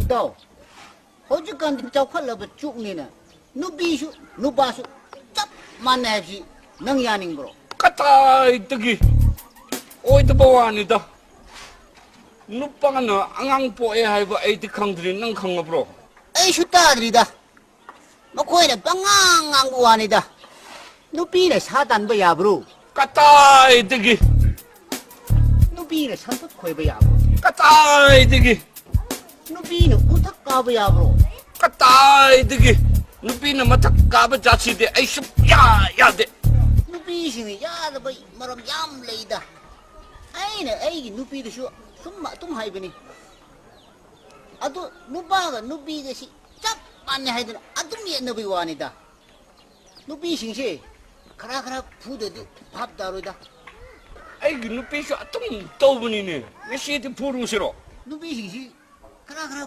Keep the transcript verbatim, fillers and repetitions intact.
ꯇꯥꯎ, ꯍꯧꯖꯤꯛꯀꯥꯟꯗꯤ ꯆꯥꯎꯈꯠꯂꯕ ꯆꯨꯛꯅꯤꯅ ꯅꯨꯄꯤꯁꯨ ꯅꯨꯄꯥꯁꯨ ꯆꯞ ꯃꯥꯟꯅꯩ ꯍꯥꯏꯕꯁꯤ ꯅꯪ ꯌꯥꯅꯤꯡꯕ꯭ꯔꯣ? ꯀꯗꯥꯏꯗꯒꯤ? ꯑꯣꯏꯗꯕ ꯋꯥꯅꯤꯗ꯫ ꯅꯨꯄꯥꯅ ꯑꯉꯥꯡ ꯄꯣꯛꯑꯦ ꯍꯥꯏꯕ ꯑꯩꯗꯤ ꯈꯪꯗ꯭ꯔꯤ, ꯅꯪ ꯈꯪꯉꯕ꯭ꯔꯣ? ꯑꯩꯁꯨ ꯇꯥꯗ꯭ꯔꯤꯗ꯫ ꯃꯈꯣꯏꯅ ꯄꯉꯥꯡ ꯉꯥꯡꯕ ꯋꯥꯅꯤꯗ꯫ ꯅꯨꯄꯤꯅ ꯁꯥ ꯇꯥꯟꯕ ꯌꯥꯕ꯭ꯔꯣ? ꯀꯗꯥꯏꯗꯒꯤ? ꯅꯨꯄꯤꯅ ꯁꯟꯊꯨꯠ ꯈꯣꯏꯕ ꯌꯥꯕ꯭ꯔꯣ? ꯀꯗꯥꯏꯗꯒꯤ? ꯅꯨꯄꯤꯅ ꯎꯊꯛ ꯀꯥꯕ ꯌꯥꯕ꯭ꯔꯣ? ꯀꯗꯥꯏꯗꯒꯤ? ꯅꯨꯄꯤꯅ ꯃꯊꯛ ꯀꯥꯕ ꯖꯥꯠꯁꯤꯗꯤ ꯑꯩ ꯁꯨꯛꯌꯥ ꯌꯥꯗꯦ꯫ ꯅꯨꯄꯤꯁꯤꯡꯅ ꯌꯥꯗꯕ ꯃꯔꯝ ꯌꯥꯝ ꯂꯩꯗ꯫ ꯑꯩꯅ ꯑꯩꯒꯤ ꯅꯨꯄꯤꯗꯁꯨ ꯁꯨꯝ ꯑꯗꯨꯝ ꯍꯥꯏꯕꯅꯤ꯫ ꯑꯗꯨ ꯅꯨꯄꯥꯒ ꯅꯨꯄꯤꯒꯁꯤ ꯆꯞ ꯃꯥꯟꯅꯩ ꯍꯥꯏꯗꯅ ꯑꯗꯨꯝ ꯌꯦꯠꯅꯕꯒꯤ ꯋꯥꯅꯤꯗ꯫ ꯅꯨꯄꯤꯁꯤꯡꯁꯦ ꯈꯔ ꯈꯔ ꯐꯨꯗꯗꯤ ꯚꯥꯞ ꯇꯥꯔꯣꯏꯗ꯫ ꯑꯩꯒꯤ ꯅꯨꯄꯤꯁꯨ ꯑꯗꯨꯝ ꯇꯧꯕꯅꯤꯅꯦ꯫ ꯉꯁꯤꯗꯤ ꯐꯨꯔꯨꯁꯤꯔꯣ? ꯅꯨꯄꯤꯁꯤꯡꯁꯤ ꯈꯔ ꯈꯔ